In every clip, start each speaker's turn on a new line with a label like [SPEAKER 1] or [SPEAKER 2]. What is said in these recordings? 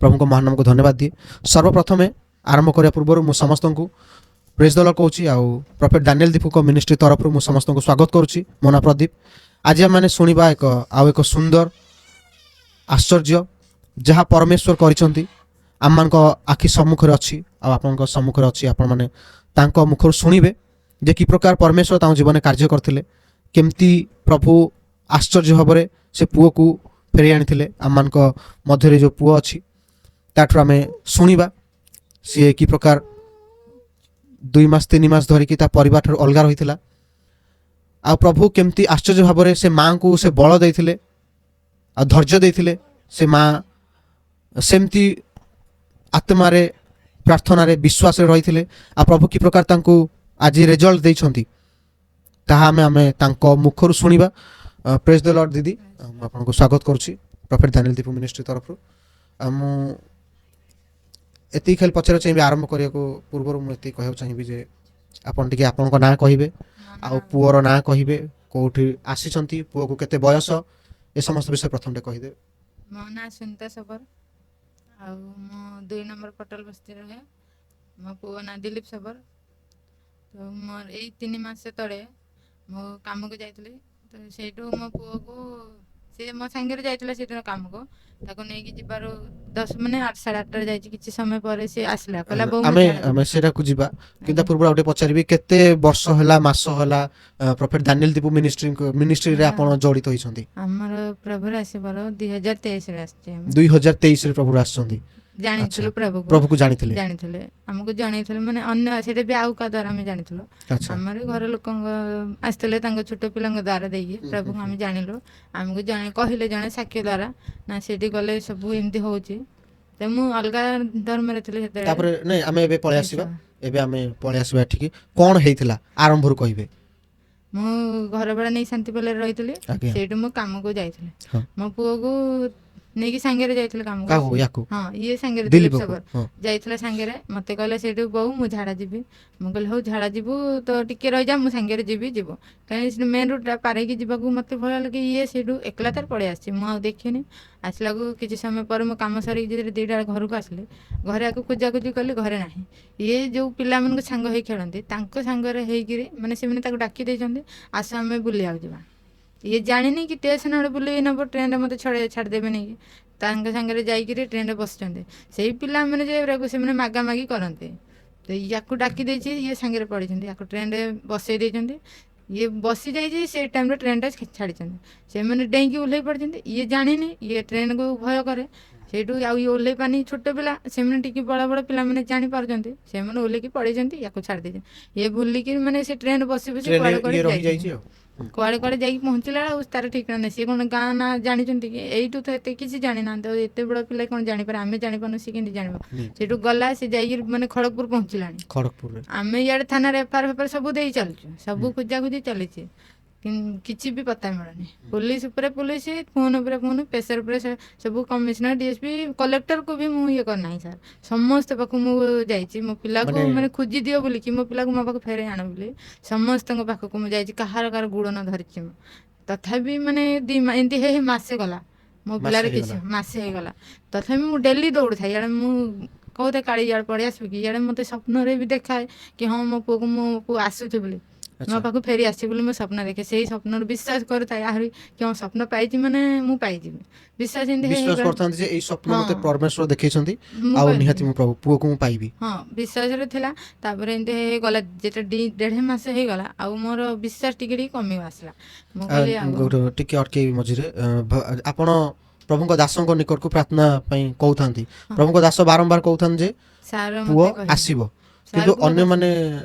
[SPEAKER 1] ପ୍ରଭୁଙ୍କ ମହାନ ନାମକୁ ଧନ୍ୟବାଦ ଦିଏ। ସର୍ବପ୍ରଥମେ ଆରମ୍ଭ କରିବା ପୂର୍ବରୁ ମୁଁ ସମସ୍ତଙ୍କୁ ପ୍ରେଜ୍ ଦ ଲର୍ଡ କହୁଛି ଆଉ ପ୍ରଫେଟ୍ ଦାନିଏଲ ଦୀପୁଙ୍କ ମିନିଷ୍ଟ୍ରି ତରଫରୁ ମୁଁ ସମସ୍ତଙ୍କୁ ସ୍ୱାଗତ କରୁଛି। ମୋ ନାଁ ପ୍ରଦୀପ। ଆଜି ଆମେମାନେ ଶୁଣିବା ଏକ ଆଉ ଏକ ସୁନ୍ଦର ଆଶ୍ଚର୍ଯ୍ୟ, ଯାହା ପରମେଶ୍ୱର କରିଛନ୍ତି, ଆମମାନଙ୍କ ଆଖି ସମ୍ମୁଖରେ ଅଛି ଆଉ ଆପଣଙ୍କ ସମ୍ମୁଖରେ ଅଛି। ଆପଣମାନେ ତାଙ୍କ ମୁଖରୁ ଶୁଣିବେ ଯେ କି ପ୍ରକାର ପରମେଶ୍ୱର ତାଙ୍କ ଜୀବନରେ କାର୍ଯ୍ୟ କରିଥିଲେ, କେମିତି ପ୍ରଭୁ ଆଶ୍ଚର୍ଯ୍ୟ ଭାବରେ ସେ ପୁଅକୁ ଫେରାଇ ଆଣିଥିଲେ। ଆମମାନଙ୍କ ମଧ୍ୟରେ ଯେଉଁ ପୁଅ ଅଛି, ତାଠୁ ଆମେ ଶୁଣିବା ସିଏ କି ପ୍ରକାର 2 ମାସ 3 ମାସ ଧରିକି ତା ପରିବାରଠାରୁ ଅଲଗା ରହିଥିଲା ଆଉ ପ୍ରଭୁ କେମିତି ଆଶ୍ଚର୍ଯ୍ୟ ଭାବରେ ସେ ମାଆଙ୍କୁ ସେ ବଳ ଦେଇଥିଲେ ଆଉ ଧୈର୍ଯ୍ୟ ଦେଇଥିଲେ। ସେ ମା ସେମିତି ଆତ୍ମାରେ, ପ୍ରାର୍ଥନାରେ, ବିଶ୍ୱାସରେ ରହିଥିଲେ ଆଉ ପ୍ରଭୁ କି ପ୍ରକାର ତାଙ୍କୁ ଆଜି ରେଜଲ୍ଟ ଦେଇଛନ୍ତି, ତାହା ଆମେ ତାଙ୍କ ମୁଖରୁ ଶୁଣିବା। ପ୍ରେଜ୍ ଦ ଲର୍ଡ ଦିଦି। ମୁଁ ଆପଣଙ୍କୁ ସ୍ୱାଗତ କରୁଛି ପ୍ରଫେଟ୍ ଦାନିଏଲ ଦୀପୁ ମିନିଷ୍ଟ୍ରି ତରଫରୁ। ଆଉ ମୁଁ ଏତିକି ଖାଲି ପଚାରିବାକୁ ଚାହିଁବି, ଆରମ୍ଭ କରିବାକୁ ପୂର୍ବରୁ ମୁଁ ଏତିକି କହିବାକୁ ଚାହିଁବି ଯେ ଆପଣ ଟିକେ ଆପଣଙ୍କ ନାଁ କହିବେ ଆଉ ପୁଅର ନାଁ କହିବେ, କେଉଁଠି ଆସିଛନ୍ତି, ପୁଅକୁ କେତେ ବୟସ, ଏ ସମସ୍ତ ବିଷୟ ପ୍ରଥମେ ଟିକେ କହିଦେବେ।
[SPEAKER 2] ମୋ ନାଁ ସୁନିତା ଶବର ଆଉ ମୁଁ 2 ନମ୍ବର ପଟଲ ବସ୍ତିରେ ରୁହେ। ମୋ ପୁଅ ନାଁ ଦିଲୀପ ଶବର। ତ ମୋର ଏଇ 3 ମାସ ତଳେ ମୁଁ କାମକୁ ଯାଇଥିଲି, ତ ସେଇଠୁ ମୋ ପୁଅକୁ, ସେ ମୋ ସାଙ୍ଗରେ ଯାଇଥିଲା ସେଦିନ କାମକୁ, ତାକୁ ନେଇକି ଯିବାରୁ 10 ମାନେ 8 8:30ରେ ଯାଇଛି। କିଛି ସମୟ ପରେ ସେ ଆସିଲା, କହିଲା, ବୋଉ ମୁଁ
[SPEAKER 1] ଆମେ
[SPEAKER 2] ଝାଡ଼ା
[SPEAKER 1] ଆମେ
[SPEAKER 2] ଯିବି।
[SPEAKER 1] ସେଟାକୁ ଯିବା, କିନ୍ତୁ ତା ପୂର୍ବରୁ ଆଉ ଟିକେ ପଚାରିବି, କେତେ ବର୍ଷ ହେଲା, ମାସ ହେଲା ପ୍ରଫେଟ୍ ଦାନିଏଲ ଦୀପୁ ମିନିଷ୍ଟ୍ରିରେ ଆପଣ ଜଡ଼ିତ ହୋଇଛନ୍ତି?
[SPEAKER 2] ଆମର ପ୍ରଭୁର ଆସିବାର 2023ରେ ଆସିଛି ଆମେ।
[SPEAKER 1] 2023ରେ ପ୍ରଭୁ ଆସିଛନ୍ତି।
[SPEAKER 2] ଜାଣିଥିଲୁ ପ୍ରଭୁକୁ।
[SPEAKER 1] ପ୍ରଭୁକୁ ଜାଣିଥିଲେ?
[SPEAKER 2] ଜାଣିଥିଲେ, ଆମକୁ ଜଣେଇଥିଲେ, ମାନେ ଅନ୍ୟ ସେଇଟା ବି ଆଉ କାହା ଦ୍ୱାରା ଆମେ ଜାଣିଥିଲୁ। ଆମର ଘର ଲୋକଙ୍କ ଆସିଥିଲେ, ତାଙ୍କ ଛୋଟ ପିଲାଙ୍କ ଦ୍ୱାରା ଦେଇକି ପ୍ରଭୁଙ୍କୁ ଆମେ ଜାଣିଲୁ। ଆମକୁ ଜଣେ କହିଲେ, ଜଣେ ସାକ୍ଷ୍ୟ ଦ୍ୱାରା ନା ସେଠି ଗଲେ ସବୁ ଏମିତି ହଉଛି। ତ ମୁଁ ଅଲଗା ଧର୍ମରେ ଥିଲି ସେତେବେଳେ।
[SPEAKER 1] ତାପରେ ନାଇଁ, ଆମେ ଏବେ ପଳେଇ ଆସିବା। ଏବେ ଆମେ ପଳେଇ ଆସିବା ଏଠିକି। କ'ଣ ହେଇଥିଲା, ଆରମ୍ଭରୁ କହିବେ।
[SPEAKER 2] ମୁଁ ଘର ଭଡ଼ା ନେଇ ଶାନ୍ତିପାଲିରେ ରହିଥିଲି। ସେଇଠୁ ମୁଁ କାମକୁ ଯାଇଥିଲି। ମୋ ପୁଅକୁ ନେଇକି ସାଙ୍ଗରେ ଯାଇଥିଲି କାମକୁ।
[SPEAKER 1] କାହାକୁ, ୟାକୁ?
[SPEAKER 2] ହଁ, ଇଏ ସାଙ୍ଗରେ, ଦିଲୀପ
[SPEAKER 1] ଦିଲୀପକୁ?
[SPEAKER 2] ଶବର। ଯାଇଥିଲା ସାଙ୍ଗରେ। ମତେ କହିଲେ ସେଇଠୁ, ବୋଉ ମୁଁ ଝାଡ଼ା ଯିବି। ମୁଁ କହିଲି, ହଉ ଝାଡ଼ା ଯିବୁ ତ ଟିକେ ରହିଯା, ମୁଁ ସାଙ୍ଗରେ ଯିବି, ଯିବ। କାହିଁକି ସେଠୁ ମେନ୍ ରୋଡ଼ଟା ପାରେଇକି ଯିବାକୁ ମତେ ଭୟ ଲାଗେ। ଇଏ ସେଇଠୁ ଏକଲା ତାର ପଳେଇ ଆସିଛି, ମୁଁ ଆଉ ଦେଖିନି। ଆସିଲାକୁ କିଛି ସମୟ ପରେ ମୁଁ କାମ ସରିକି ଯେତେବେଳେ 2ଟା ବେଳେ ଘରକୁ ଆସିଲି, ଘରେ ଆକୁ ଖୋଜାଖୋଜି କଲି, ଘରେ ନାହିଁ। ଇଏ ଯୋଉ ପିଲାମାନଙ୍କୁ ସାଙ୍ଗ ହେଇ ଖେଳନ୍ତି, ତାଙ୍କ ସାଙ୍ଗରେ ହେଇକିରି, ମାନେ ସେମାନେ ତାକୁ ଡାକି ଦେଇଛନ୍ତି, ଆସ ଆମେ ବୁଲିବାକୁ ଯିବା। ଇଏ ଜାଣିନି କି ଷ୍ଟେସନ ଆଡ଼େ ବୁଲେଇ ନେବ, ଟ୍ରେନରେ ମୋତେ ଛାଡ଼ିଦେବେ ନେଇକି। ତାଙ୍କ ସାଙ୍ଗରେ ଯାଇକିରି ଟ୍ରେନରେ ବସିଛନ୍ତି। ସେଇ ପିଲାମାନେ ଯେ ଏଗୁଡ଼ାକୁ ସେମାନେ ମାଗାମାଗି କରନ୍ତି, ତ ୟାକୁ ଡାକି ଦେଇଛି, ଇଏ ସାଙ୍ଗରେ ପଡ଼ିଛନ୍ତି। ୟାକୁ ଟ୍ରେନରେ ବସେଇ ଦେଇଛନ୍ତି। ଇଏ ବସି ଯାଇଛି, ସେଇ ଟାଇମ୍ରେ ଟ୍ରେନଟା ଛାଡ଼ିଛନ୍ତି। ସେମାନେ ଡେଇଁକି ଓହ୍ଲେଇ ପଡ଼ିଛନ୍ତି। ଇଏ ଜାଣିନି, ଇଏ ଟ୍ରେନକୁ ଭୟ କରେ। ସେଇଠୁ ଆଉ ଇଏ ଓହ୍ଲେଇ ପାରୁନି, ଛୋଟ ପିଲା। ସେମାନେ ଟିକେ ବଡ଼ ବଡ଼ ପିଲାମାନେ ଜାଣିପାରୁଛନ୍ତି, ସେମାନେ ଓହ୍ଲେଇକି ପଳେଇଛନ୍ତି, ୟାକୁ ଛାଡ଼ି ଦେଇଛନ୍ତି। ଇଏ ବୁଲିକି, ମାନେ ସେ ଟ୍ରେନ ବସି ବସି
[SPEAKER 1] ଟ୍ରେନରେ
[SPEAKER 2] କୁଆଡ଼େ କୁଆଡ଼େ
[SPEAKER 1] ଇଏ
[SPEAKER 2] ଯାଇଛନ୍ତି।
[SPEAKER 1] ରହିଯାଇଛି ଆଉ
[SPEAKER 2] କୁଆଡ଼େ କୁଆଡ଼େ ଯାଇକି ପହଞ୍ଚିଲା ଆଉ ତାର ଠିକଣା ନାହିଁ। ସିଏ କ'ଣ ଗାଁ ନା ଜାଣିଛନ୍ତି କି? ଏଇଠୁ ତ ଏତେ କିଛି ଜାଣିନାହାନ୍ତି, ଆଉ ଏତେ ବଡ଼ ପିଲା କ'ଣ ଜାଣିପାରେ? ଆମେ ଜାଣିପାରୁନୁ, ସିଏ କେମିତି ଜାଣିବ? ସେଇଠୁ ଗଲା, ସେ ଯାଇକି ମାନେ ଖଡ଼ଗପୁର ପହଞ୍ଚିଲାଣି।
[SPEAKER 1] ଖଡ଼ଗପୁରରେ।
[SPEAKER 2] ଆମେ ଇଆଡ଼େ ଥାନାରେ ଏଫଆଇଆର ଫେଫଆଇଆର ସବୁ ଦେଇ ଚାଲିଛୁ, ସବୁ ଖୋଜାଖୋଜି ଚାଲିଛି, କିଛି ବି ପତ୍ତା ମିଳୁନି। ପୋଲିସ ଉପରେ ପୋଲିସ, ଫୋନ୍ ଉପରେ ଫୋନ୍, ପ୍ରେସର ଉପରେ ସବୁ କମିଶନର, ଡିଏସପି, କଲେକ୍ଟରକୁ ବି ମୁଁ ଇଏ କରିନାହିଁ ସାର୍। ସମସ୍ତ ପାଖକୁ ମୁଁ ଯାଇଛି, ମୋ ପିଲାକୁ ମାନେ ଖୋଜି ଦିଅ ବୋଲିକି, ମୋ ପିଲାକୁ ମୋ ପାଖକୁ ଫେରେଇ ଆଣ ବୋଲି ସମସ୍ତଙ୍କ ପାଖକୁ ମୁଁ ଯାଇଛି। କାହାର କାହାର ଗୋଡ଼ ନ ଧରିଛି ମୁଁ। ତଥାପି ମାନେ ଏମିତି ହେଇ ହେଇ ମାସେ ଗଲା ମୋ
[SPEAKER 1] ମାସେ
[SPEAKER 2] ପିଲାର କିଛି
[SPEAKER 1] ହେଇଗଲା।
[SPEAKER 2] ମାସେ ହେଇଗଲା। ତଥାପି ମୁଁ ଡେଲି ଦୌଡ଼ୁଥାଏ ଇଆଡ଼େ। ମୁଁ କହୁଥାଏ, କାଳେ ଇଆଡ଼େ ପଳେଇ ଆସିବି କି? ଇଆଡ଼େ ମୋତେ ସ୍ୱପ୍ନରେ ବି ଦେଖାଏ କି ହଁ, ମୋ ପୁଅକୁ, ମୋ ପୁଅ ଆସୁଛି ବୋଲି, ମୋ ପାଖକୁ ଫେରି ଆସିଛି ବୋଲି ମୁଁ ସ୍ୱପ୍ନ ଦେଖେ। ସେଇ ସ୍ୱପ୍ନରୁ ବିଶ୍ୱାସ କରୁଥାଏ ଆହୁରି କି ହଁ, ସ୍ୱପ୍ନ ପାଇଛି ମାନେ ମୁଁ ପାଇଯିବି। ବିଶ୍ୱାସ ଏମିତି ହେଇ
[SPEAKER 1] ବିଶ୍ୱାସ
[SPEAKER 2] ହେଇଗଲା।
[SPEAKER 1] କରିଥାନ୍ତି ଯେ ଏଇ ସ୍ୱପ୍ନ ମତେ ପରମେଶ୍ୱର ଦେଖେଇଛନ୍ତି
[SPEAKER 2] ମୁଁ
[SPEAKER 1] ଆଉ
[SPEAKER 2] କହିଲି-
[SPEAKER 1] ନିହାତି ମୁଁ ପ୍ରଭୁ ପୁଅକୁ ମୁଁ ପାଇବି।
[SPEAKER 2] ହଁ, ବିଶ୍ୱାସରେ ଥିଲା। ତାପରେ ଏମିତି ହେଇଗଲା, ଯେତେ 1.5 ମାସ ହେଇଗଲା, ଆଉ ମୋର ବିଶ୍ୱାସ ଟିକେ ଟିକେ କମି ଆସିଲା। ମୁଁ କହିଲି ଆଉ
[SPEAKER 1] ଗୋଟେ ଟିକେ ଅଟକେଇବି ମଝିରେ। ଆପଣ ପ୍ରଭୁଙ୍କ ଦାସଙ୍କ ନିକଟକୁ ପ୍ରାର୍ଥନା ପାଇଁ କହୁଥାନ୍ତି, ପ୍ରଭୁଙ୍କ ଦାସ ବାରମ୍ବାର କହୁଥାନ୍ତି ଯେ
[SPEAKER 2] ସାର୍
[SPEAKER 1] ପୁଅ
[SPEAKER 2] ମତେ କହିଲେ।
[SPEAKER 1] ଆସିବ। କିନ୍ତୁ
[SPEAKER 2] ସାର୍କୁ
[SPEAKER 1] ଅନ୍ୟମାନେ,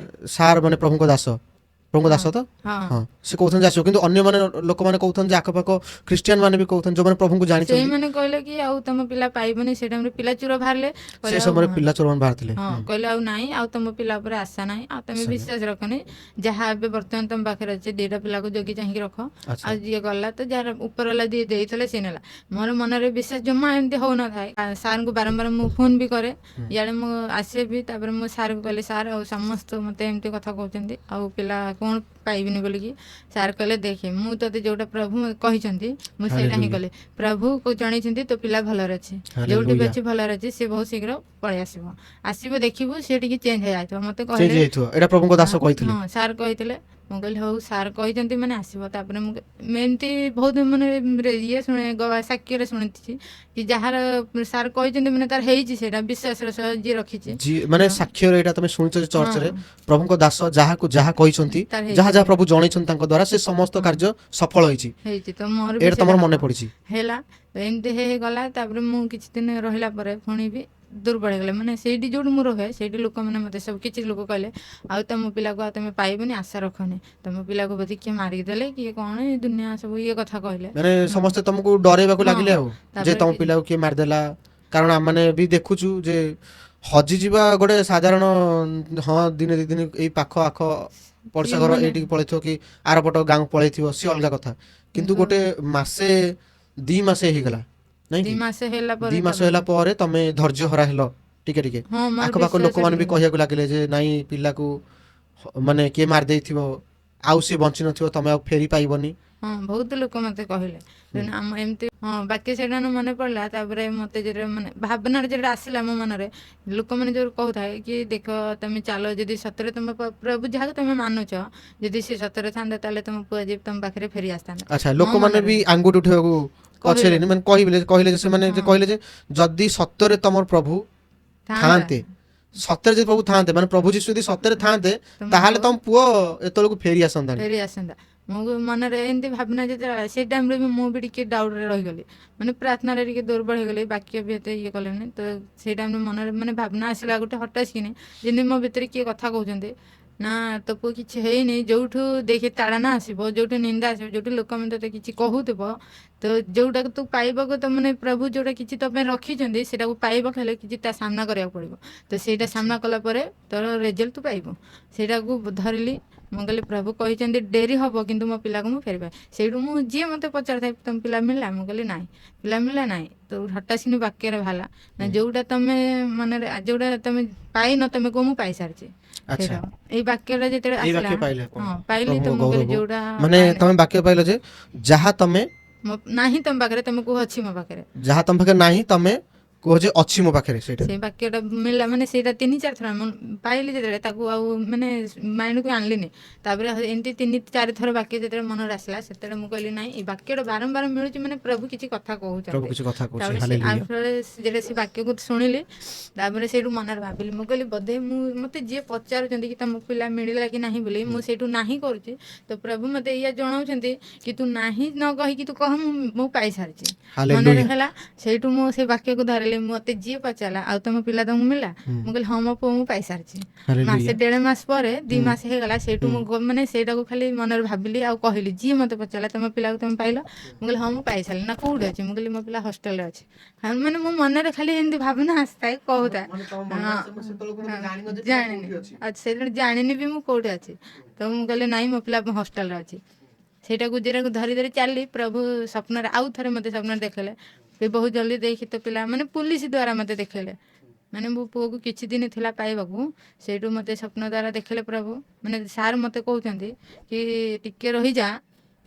[SPEAKER 1] ସାର୍ ମାନେ ପ୍ରଭୁଙ୍କ ଦାସ, ପ୍ରଭୁଙ୍କ ଦାସ ତ?
[SPEAKER 2] ହଁ।
[SPEAKER 1] ହଁ, ସେ କହୁଛନ୍ତି ଆସିବ, କିନ୍ତୁ ଅନ୍ୟମାନେ ଲୋକମାନେ କହୁଥାନ୍ତି ଯେ ଆଖପାଖ ଖ୍ରୀଷ୍ଟିଆନ ମାନେ ବି କହୁଥାନ୍ତି, ଯୋଉମାନେ ପ୍ରଭୁଙ୍କୁ ଜାଣିଛନ୍ତି।
[SPEAKER 2] ସେଇମାନେ କହିଲେ କି ଆଉ ତମ ପିଲା ପାଇବନି। ସେ ଟାଇମରେ ପିଲା ଚୋର ବାହାରିଲେ।
[SPEAKER 1] ସେ
[SPEAKER 2] କହିଲେ ଆଉ
[SPEAKER 1] ସମୟରେ
[SPEAKER 2] ହଁ।
[SPEAKER 1] ପିଲା ଚୋରମାନେ ବାହାରିଥିଲେ।
[SPEAKER 2] ହଁ, କହିଲେ ଆଉ ନାଇଁ, ଆଉ ତମ ପିଲା ଉପରେ ଆଶା ନାହିଁ, ଆଉ ତମେ
[SPEAKER 1] ଆଶା ନାହିଁ।
[SPEAKER 2] ବିଶ୍ୱାସ ରଖନି। ଯାହା ଏବେ ବର୍ତ୍ତମାନ ତମ ପାଖରେ ଅଛି, 2ଟା ପିଲାକୁ ଜଗି ଚାହିଁକି ରଖ। ଆଉ ଯିଏ ଗଲା ତ ଯାହାର ଉପର ବାଲା ଯିଏ ଦେଇଥିଲେ ସିଏ ନେଲା। ମୋର ମନରେ ବିଶ୍ୱାସ ଜମା ଏମିତି ହଉନଥାଏ। ସାର୍ଙ୍କୁ ବାରମ୍ବାର ମୁଁ ଫୋନ୍ ବି କରେ, ଇଆଡ଼େ ମୁଁ ଆସେ ବି। ତାପରେ ମୁଁ ସାର୍ଙ୍କୁ କହିଲି, ସାର୍ ଆଉ ସମସ୍ତେ ମୋତେ ଏମିତି କଥା କହୁଛନ୍ତି, ଆଉ ପିଲା କ'ଣ ପାଇବିନି ବୋଲିକି। ସାର୍ କହିଲେ ଦେଖେ, ମୁଁ ତୋତେ ଯୋଉଟା ପ୍ରଭୁ କହିଛନ୍ତି ମୁଁ ସେଇଟା ହିଁ
[SPEAKER 1] ହାଲେଲୁୟା।
[SPEAKER 2] କଲି। ପ୍ରଭୁ ଜଣେଇଛନ୍ତି ତୋ ପିଲା ଭଲରେ ଅଛି, ଯୋଉଠି ବି
[SPEAKER 1] ହାଲେଲୁୟା।
[SPEAKER 2] ଅଛି ଭଲରେ ଅଛି, ସେ ବହୁତ ଶୀଘ୍ର ପଳେଇ ଆସିବ, ଆସିବ ଦେଖିବୁ ସେ ଟିକେ ଚେଞ୍ଜ ହେଇଯାଇଥିବ। ମତେ
[SPEAKER 1] ଚେଞ୍ଜ
[SPEAKER 2] କହିଲେ
[SPEAKER 1] ହେଇଯାଇଥିବ, ଏଇଟା ପ୍ରଭୁଙ୍କ ଦାସ କହିଥିଲେ।
[SPEAKER 2] ହଁ, ସାର୍ କହିଥିଲେ। ମୁଁ କହିଲି ହଉ, ସାର୍ କହିଛନ୍ତି ମାନେ ଆସିବ। ତାପରେ ମୁଁ ଏମିତି ବହୁତ ମାନେ ଇଏ ଶୁଣେ, ସାକ୍ଷ୍ୟରେ ଶୁଣିଛି କି ଯାହାର ସାର୍ କହିଛନ୍ତି ମାନେ ତାର ହେଇଛି, ସେଇଟା ବିଶ୍ୱାସର ସହ ଯିଏ ରଖିଛି।
[SPEAKER 1] ଯିଏ ମାନେ ସାକ୍ଷ୍ୟରେ ଏଇଟା ତମେ ଶୁଣିଛ ଯେ ଚର୍ଚ୍ଚରେ ପ୍ରଭୁଙ୍କ ଦାସ ଯାହାକୁ ଯାହା କହିଛନ୍ତି,
[SPEAKER 2] ତାର ହେଇଛି।
[SPEAKER 1] ଯାହା ଯାହା ପ୍ରଭୁ ଜଣେଇଛନ୍ତି ତାଙ୍କ ଦ୍ୱାରା ସେ ସମସ୍ତ କାର୍ଯ୍ୟ ସଫଳ ହେଇଛି।
[SPEAKER 2] ହେଇଛି ତ ମୋର ବି
[SPEAKER 1] ଏଇଟା ତମର
[SPEAKER 2] ସେଇଟା
[SPEAKER 1] ମନେ ପଡିଛି।
[SPEAKER 2] ହେଲା ତ ଏମିତି ହେଇଗଲା। ତାପରେ ମୁଁ କିଛି ଦିନ ରହିଲା ପରେ ପୁଣି ବି ଦୁର୍ବଳ ହେଇଗଲେ। ମାନେ ସେଇଠି ଯୋଉଠି ମୁଁ ରୁହେ ସେଇଠି ଲୋକମାନେ ମୋତେ ସବୁ କିଛି ଲୋକ କହିଲେ, ଆଉ ତମ ପିଲାକୁ ଆଉ ତମେ ପାଇବନି, ଆଶା ରଖନି, ତମ ପିଲାକୁ ବୋଧେ କିଏ ମାରିଦେଲେ କିଏ କ'ଣ, ଏ ଦୁନିଆ ସବୁ ଇଏ କଥା କହିଲେ।
[SPEAKER 1] ମାନେ ସମସ୍ତେ ତମକୁ ଡରେଇବାକୁ ଲାଗିଲେ ଆଉ ଯେ
[SPEAKER 2] ତାପରେ
[SPEAKER 1] ତମ ପିଲାକୁ କିଏ ମାରିଦେଲା। କାରଣ ଆମମାନେ ବି ଦେଖୁଛୁ ଯେ ହଜିଯିବା ଗୋଟେ ସାଧାରଣ, ହଁ ଦିନେ ଦି ଦିନ ଏଇ ପାଖ ଆଖ ପଡ଼ିଶା ଘର ଏଇଠିକି ପଳେଇଥିବ କି ଆରପଟ ଗାଁକୁ ପଳେଇଥିବ, ସିଏ ଅଲଗା କଥା। କିନ୍ତୁ ଗୋଟେ ମାସେ 2 ମାସ ହେଇଗଲା ନାଇଁ
[SPEAKER 2] ଦି
[SPEAKER 1] କି?
[SPEAKER 2] ମାସ ହେଲା ପରେ
[SPEAKER 1] 2 ମାସ ହେଲା ପରେ ତମେ ଧୈର୍ଯ୍ୟ ହରା ହେଲ ଟିକେ ଟିକେ।
[SPEAKER 2] ହଁ, ମୋର
[SPEAKER 1] ଆଖପାଖ
[SPEAKER 2] ବିଶ୍ୱାସ
[SPEAKER 1] ଲୋକମାନେ ବି
[SPEAKER 2] ଟିକେ
[SPEAKER 1] କହିବାକୁ ଲାଗିଲେ ଯେ ନାଇଁ, ପିଲାକୁ ମାନେ କିଏ ମାରିଦେଇଥିବ, ଆଉ ସିଏ ବଞ୍ଚି ନଥିବ, ତମେ ଆଉ ଫେରି ପାଇବନି।
[SPEAKER 2] ହଁ, ବହୁତ ଲୋକ ମତେ କହିଲେ। ତେଣୁ ଆମ ଏମିତି ହଁ ବାକି ସେଇଟା ମନେ ପଡ଼ିଲା। ତାପରେ ମତେ ଯେତେବେଳେ ମାନେ ଭାବନାରେ ଯେତେବେଳେ ଆସିଲା ମୋ ମନରେ, ଲୋକମାନେ ଯୋଉ କହୁଥାଏ କି ଦେଖ ତମେ ଚାଲ, ଯଦି ସତରେ ତମ ପ୍ରଭୁ ଯାହାକୁ ତମେ ମାନୁଛ, ଯଦି ସେ ସତରେ ଥାନ୍ତା ତାହେଲେ ତମ ପୁଅ ଆଜି ତମ ପାଖରେ ଫେରି ଆସିଥାନ୍ତା।
[SPEAKER 1] ଆଚ୍ଛା,
[SPEAKER 2] ମୋ
[SPEAKER 1] ଲୋକମାନେ
[SPEAKER 2] ମନରେ
[SPEAKER 1] ବି ଆଙ୍ଗୁଠି ଉଠେଇବାକୁ ପଛେଇଲେନି, ମାନେ କହିଲେ ଯେ ସେମାନେ ଯେ କହିଲେ ଯେ ଯଦି ସତରେ ତମର ପ୍ରଭୁ ଥାନ୍ତେ, ସତରେ ଯଦି ପ୍ରଭୁ ଥାନ୍ତେ, ମାନେ ପ୍ରଭୁ ଯୀଶୁ ଯଦି ସତରେ ଥାନ୍ତେ,
[SPEAKER 2] ତମ
[SPEAKER 1] ତାହେଲେ ତମ ପୁଅ ଏତେବେଳକୁ ଫେରି ଆସନ୍ତାନି।
[SPEAKER 2] ଫେରି ଆସନ୍ତା। ମୁଁ ମନରେ ଏମିତି ଭାବନା ଯେତେବେଳେ, ସେଇ ଟାଇମ୍ରେ ବି ମୁଁ ବି ଟିକେ ଡାଉଟ୍ରେ ରହିଗଲି, ମାନେ ପ୍ରାର୍ଥନାରେ ଟିକେ ଦୁର୍ବଳ ହେଇଗଲି, ବାକ୍ୟ ବି ଏତେ ଇଏ କଲିନି। ତ ସେଇ ଟାଇମ୍ରେ ମନରେ ମାନେ ଭାବନା ଆସିଲା ଗୋଟେ ହଠାତ୍ କିନି, ଯେମିତି ମୋ ଭିତରେ କିଏ କଥା କହୁଛନ୍ତି ନା ତୋ ପୁଅ କିଛି ହେଇନି। ଯୋଉଠୁ ଦେଖି ତାଡ଼ନା ଆସିବ, ଯୋଉଠୁ ନିନ୍ଦା ଆସିବ, ଯୋଉଠୁ ଲୋକମାନେ ତୋତେ କିଛି କହୁଥିବ, ତ ଯୋଉଟାକୁ ତୁ ପାଇବାକୁ ତ ମାନେ ପ୍ରଭୁ ଯୋଉଟା କିଛି ତୋ ପାଇଁ ରଖିଛନ୍ତି ସେଇଟାକୁ ପାଇବାକୁ ହେଲେ କିଛି ତା ସାମ୍ନା କରିବାକୁ ପଡ଼ିବ। ତ ସେଇଟା ସାମ୍ନା କଲା ପରେ ତୋର ରେଜଲ୍ଟ ତୁ ପାଇବୁ। ସେଇଟାକୁ ଧରିଲି। ମୁଁ କହିଲି ପ୍ରଭୁ କହିଛନ୍ତି ଡେରି ହବ, କିନ୍ତୁ ମୋ ପିଲାକୁ ମୁଁ ଫେରିପାଏ। ସେଇଠୁ ମୁଁ ଯିଏ ମୋତେ ପଚାରିଥାଏ ତମ ପିଲା ମିଳିଲା, ମୁଁ କହିଲି ନାହିଁ, ପିଲା ମିଳିଲା ନାହିଁ। ତ ହଠାତ୍ କିନି ବାକ୍ୟରେ ବାହାରିଲା ନା ଯୋଉଟା ତମେ ମନରେ ଯୋଉଟା ତମେ ପାଇନ ତମେ କୁହ ମୁଁ ପାଇସାରିଛି। ସେଇଟା ଏଇ ବାକ୍ୟଟା ଯେତେବେଳେ
[SPEAKER 1] ଏଇ
[SPEAKER 2] ଆସିଲା
[SPEAKER 1] ବାକ୍ୟ ପାଇଲେ ଆପଣ?
[SPEAKER 2] ହଁ, ପାଇଲି। ତ
[SPEAKER 1] ପ୍ରଭୁଙ୍କ
[SPEAKER 2] ମୁଁ କହିଲି
[SPEAKER 1] ଗୌରବ।
[SPEAKER 2] ଯୋଉଟା
[SPEAKER 1] ମାନେ
[SPEAKER 2] ପାଇନି-
[SPEAKER 1] ତମେ ବାକ୍ୟ ପାଇଲ ଯେ ଯାହା ତମେ
[SPEAKER 2] ନାହିଁ ତମ ପାଖରେ ତମେ କୁହ ଅଛି ମୋ ପାଖରେ।
[SPEAKER 1] ଯାହା ତମ ପାଖରେ ନାହିଁ ତମେ କୁହ ଯେ ଅଛି ମୋ ପାଖରେ, ସେଇଟା।
[SPEAKER 2] ସେଇ ବାକ୍ୟଟା ମିଳିଲା, ମାନେ ସେଇଟା 3-4 ଥର ମୁଁ ପାଇଲି ଯେତେବେଳେ ତାକୁ ଆଉ ମାନେ ମାଇଣ୍ଡକୁ ଆଣିଲିନି। ତାପରେ ଏମିତି 3-4 ଥର ବାକ୍ୟ ଯେତେବେଳେ ମନରେ ଆସିଲା, ସେତେବେଳେ ମୁଁ କହିଲି ନାଇଁ, ଏଇ ବାକ୍ୟଟା ବାରମ୍ବାର ମିଳୁଛି ମାନେ ପ୍ରଭୁ କିଛି କଥା
[SPEAKER 1] ପ୍ରଭୁ
[SPEAKER 2] କହୁଛନ୍ତି।
[SPEAKER 1] କିଛି କଥା କହୁଛି।
[SPEAKER 2] ତାପରେ ସେ
[SPEAKER 1] ହାଲେଲୁୟା।
[SPEAKER 2] ଆଉ ଥରେ ଯେତେବେଳେ ସେ ବାକ୍ୟକୁ ଶୁଣିଲି, ତାପରେ ସେଇଠୁ ମନରେ ଭାବିଲି, ମୁଁ କହିଲି ବୋଧେ ମୁଁ ମତେ ଯିଏ ପଚାରୁଛନ୍ତି କି ତମ ପିଲା ମିଳିଲା କି ନାହିଁ ବୋଲି, ମୁଁ ସେଇଠୁ ନାହିଁ କରୁଛି, ତ ପ୍ରଭୁ ମତେ ଏଇଆ ଜଣାଉଛନ୍ତି କି ତୁ ନାହିଁ ନ କହିକି ତୁ କହ ମୁଁ ପାଇସାରିଛି।
[SPEAKER 1] ହାଲେଲୁୟା।
[SPEAKER 2] ମନରେ ହେଲା। ସେଇଠୁ ମୁଁ ସେ ବାକ୍ୟକୁ ଧରିଲି। ମତେ ଯିଏ ପଚାରିଲା ଆଉ ତମ ପିଲା ତମକୁ ମିଳିଲା, ମୁଁ କହିଲି ହଁ, ମୋ ପୁଅ ମୁଁ ପାଇସାରିଛି।
[SPEAKER 1] ହାଲେଲୁୟା।
[SPEAKER 2] ମାସେ ଦେଢ଼ ମାସ ପରେ 2 ମାସ ହେଇଗଲା। ସେଇଠୁ ମୁଁ ମାନେ ସେଇଟାକୁ ଖାଲି ମନରେ ଭାବିଲି ଆଉ କହିଲି, ଯିଏ ମତେ ପଚାରିଲା ତମ ପିଲାକୁ ତମେ ପାଇଲ, ମୁଁ କହିଲି ହଁ, ମୁଁ ପାଇସାରିଲି। ନା କୋଉଠି ଅଛି? ମୁଁ କହିଲି ମୋ ପିଲା ହଷ୍ଟେଲରେ ଅଛି। ହଁ, ମାନେ ମୋ ମନରେ ଖାଲି ଏମିତି ଭାବନା ଆସିଥାଏ, କହୁଥାଏ। ହଁ, ଜାଣିନି, ଆଉ ସେଇଟା ଜାଣିନି ବି ମୁଁ କୋଉଠି ଅଛି। ତ ମୁଁ କହିଲି ନାଇଁ, ମୋ ପିଲା ହଷ୍ଟେଲରେ ଅଛି। ସେଇଟାକୁ ଯେଟାକୁ ଧରି ଧରି ଚାଲିଲି। ପ୍ରଭୁ ସ୍ୱପ୍ନରେ ଆଉ ଥରେ ମୋତେ ସ୍ୱପ୍ନରେ ଦେଖେଇଲେ ସେ ବହୁତ ଜଲ୍ଦି ଦେଖି ତୋ ପିଲା, ମାନେ ପୁଲିସ ଦ୍ୱାରା ମୋତେ ଦେଖେଇଲେ। ମାନେ ମୋ ପୁଅକୁ କିଛି ଦିନ ଥିଲା ପାଇବାକୁ, ସେଇଠୁ ମୋତେ ସ୍ୱପ୍ନ ଦ୍ୱାରା ଦେଖିଲେ ପ୍ରଭୁ, ମାନେ ସାର୍ ମୋତେ କହୁଛନ୍ତି କି ଟିକେ ରହିଯା।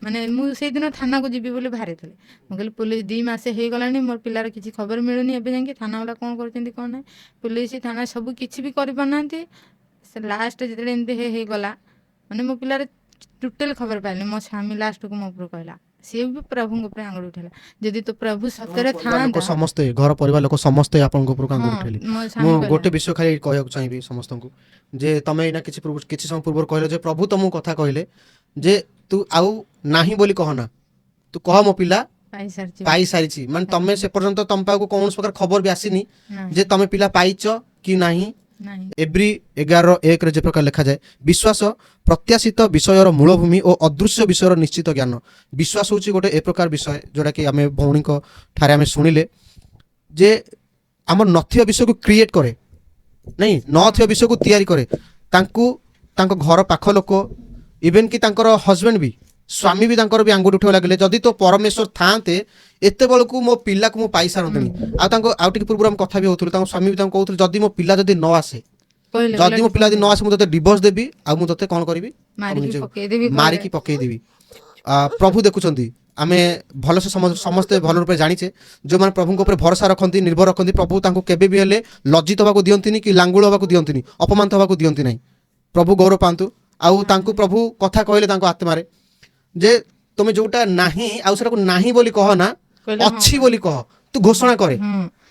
[SPEAKER 2] ମାନେ ମୁଁ ସେଇଦିନ ଥାନାକୁ ଯିବି ବୋଲି ବାହାରିଥିଲି। ମୁଁ କହିଲି ପୁଲିସ 2 ମାସ ହେଇଗଲାଣି, ମୋର ପିଲାର କିଛି ଖବର ମିଳୁନି ଏବେ ଯାଇକି, ଥାନା ବାଲା କ'ଣ କରୁଛନ୍ତି କ'ଣ ନାହିଁ, ପୁଲିସ ଥାନା ସବୁ କିଛି ବି କରିପାରୁନାହାନ୍ତି। ସେ ଲାଷ୍ଟ ଯେତେବେଳେ ଏମିତି ହେଇଗଲା, ମାନେ ମୋ ପିଲାର ଟୋଟାଲ ଖବର ପାଇଲି, ମୋ ସ୍ୱାମୀ ଲାଷ୍ଟକୁ ମୋ ଉପରୁ କହିଲା, ସିଏ ବି ପ୍ରଭୁଙ୍କ ଉପରେ ଆଙ୍ଗୁଳି ଉଠେଇଲା, ଯଦି ତୋ ପ୍ରଭୁ ସତରେ
[SPEAKER 1] ପରିବାର ଲୋକ
[SPEAKER 2] ଥାଆନ୍ତା।
[SPEAKER 1] ସମସ୍ତେ, ଘର ପରିବାର ଲୋକ ସମସ୍ତେ ଆପଣଙ୍କ ଉପରକୁ ଆଙ୍ଗୁଳି
[SPEAKER 2] ହଁ,
[SPEAKER 1] ଉଠେଇଲେ।
[SPEAKER 2] ମୋ ସ୍ୱାମୀ
[SPEAKER 1] ମୁଁ
[SPEAKER 2] କହିଲା।
[SPEAKER 1] ଗୋଟେ ବିଷୟ ଖାଲି କହିବାକୁ ଚାହିଁବି ସମସ୍ତଙ୍କୁ ଯେ ତମେ ଏଇନା କିଛି ସମୟ ପୂର୍ବରୁ କହିଲ ଯେ ପ୍ରଭୁ ତମକୁ କଥା କହିଲେ ଯେ ତୁ ଆଉ ନାହିଁ ବୋଲି କହନା, ତୁ କହ ମୋ ପିଲା
[SPEAKER 2] ପାଇସାରିଛି।
[SPEAKER 1] ପାଇସାରିଛି। ମାନେ ତମେ ସେ ପର୍ଯ୍ୟନ୍ତ ତମ ପାଖକୁ କୌଣସି ପ୍ରକାର ଖବର ବି ଆସିନି
[SPEAKER 2] ନାହିଁ।
[SPEAKER 1] ଯେ ତମେ ପିଲା ପାଇଛ କି ନାହିଁ।
[SPEAKER 2] ନାହିଁ।
[SPEAKER 1] ଏବ୍ରୀ 11:1ରେ ଯେ ପ୍ରକାର ଲେଖାଯାଏ, ବିଶ୍ୱାସ ପ୍ରତ୍ୟାଶିତ ବିଷୟର ମୂଳଭୂମି ଓ ଅଦୃଶ୍ୟ ବିଷୟର ନିଶ୍ଚିତ ଜ୍ଞାନ। ବିଶ୍ୱାସ ହେଉଛି ଗୋଟେ ଏ ପ୍ରକାର ବିଷୟ ଯୋଉଟାକି ଆମେ ଭଉଣୀଙ୍କ ଠାରେ ଆମେ ଶୁଣିଲେ ଯେ ଆମର ନଥିବା ବିଷୟକୁ କ୍ରିଏଟ୍ କରେ, ନାଇଁ ନଥିବା ବିଷୟକୁ ତିଆରି କରେ। ତାଙ୍କୁ ତାଙ୍କ ଘର ପାଖ ଲୋକ, ଇଭେନ୍ କି ତାଙ୍କର ହଜବେଣ୍ଡ ବି, ସ୍ୱାମୀ ବି ତାଙ୍କର ବି ଆଙ୍ଗୁଠି ଉଠେଇବାକୁ ଲାଗିଲେ, ଯଦି ତୋ ପରମେଶ୍ୱର ଥାନ୍ତେ ଏତେବେଳକୁ ମୋ ପିଲାକୁ ମୁଁ ପାଇସାରନ୍ତିନି। ଆଉ ତାଙ୍କ ଆଉ ଟିକେ ପୂର୍ବରୁ ଆମେ କଥା ବି ହେଉଥିଲୁ, ତାଙ୍କ ସ୍ୱାମୀ ବି ତାଙ୍କୁ କହୁଥିଲେ ଯଦି ମୋ ପିଲା ଯଦି ନ ଆସେ
[SPEAKER 2] କହିଲେ।
[SPEAKER 1] ଯଦି ମୋ ପିଲା ଯଦି ନ ଆସେ, ମୁଁ ତତେ ଡିଭୋର୍ସ ଦେବି ଆଉ ମୁଁ ତତେ କ'ଣ କରିବି?
[SPEAKER 2] ମାରିକି ପକେଇଦେବି।
[SPEAKER 1] ମାରିକି ପକେଇଦେବି। ପ୍ରଭୁ ଦେଖୁଛନ୍ତି। ଆମେ ଭଲସେ ସମସ୍ତେ ଭଲ ରୂପେ ଜାଣିଛେ, ଯେଉଁମାନେ ପ୍ରଭୁଙ୍କ ଉପରେ ଭରସା ରଖନ୍ତି, ନିର୍ଭର ରଖନ୍ତି, ପ୍ରଭୁ ତାଙ୍କୁ କେବେ ବି ହେଲେ ଲଜ୍ଜିତ ହେବାକୁ ଦିଅନ୍ତିନି କି ଲାଙ୍ଗୁଳ ହେବାକୁ ଦିଅନ୍ତିନି, ଅପମାନିତ ହେବାକୁ ଦିଅନ୍ତି ନାହିଁ। ପ୍ରଭୁ ଗୌରବ ପାଆନ୍ତୁ। ଆଉ ତାଙ୍କୁ ପ୍ରଭୁ କଥା କହିଲେ ତାଙ୍କ ଆତ୍ମାରେ ଯେ ତୁମେ ଯୋଉଟା ନାହିଁ ଆଉ ସେଟାକୁ ନାହିଁ ବୋଲି କହ ନା,
[SPEAKER 2] କହିଲେ ହଁ।
[SPEAKER 1] ଅଛି ବୋଲି କହ, ତୁ ଘୋଷଣା କରେ।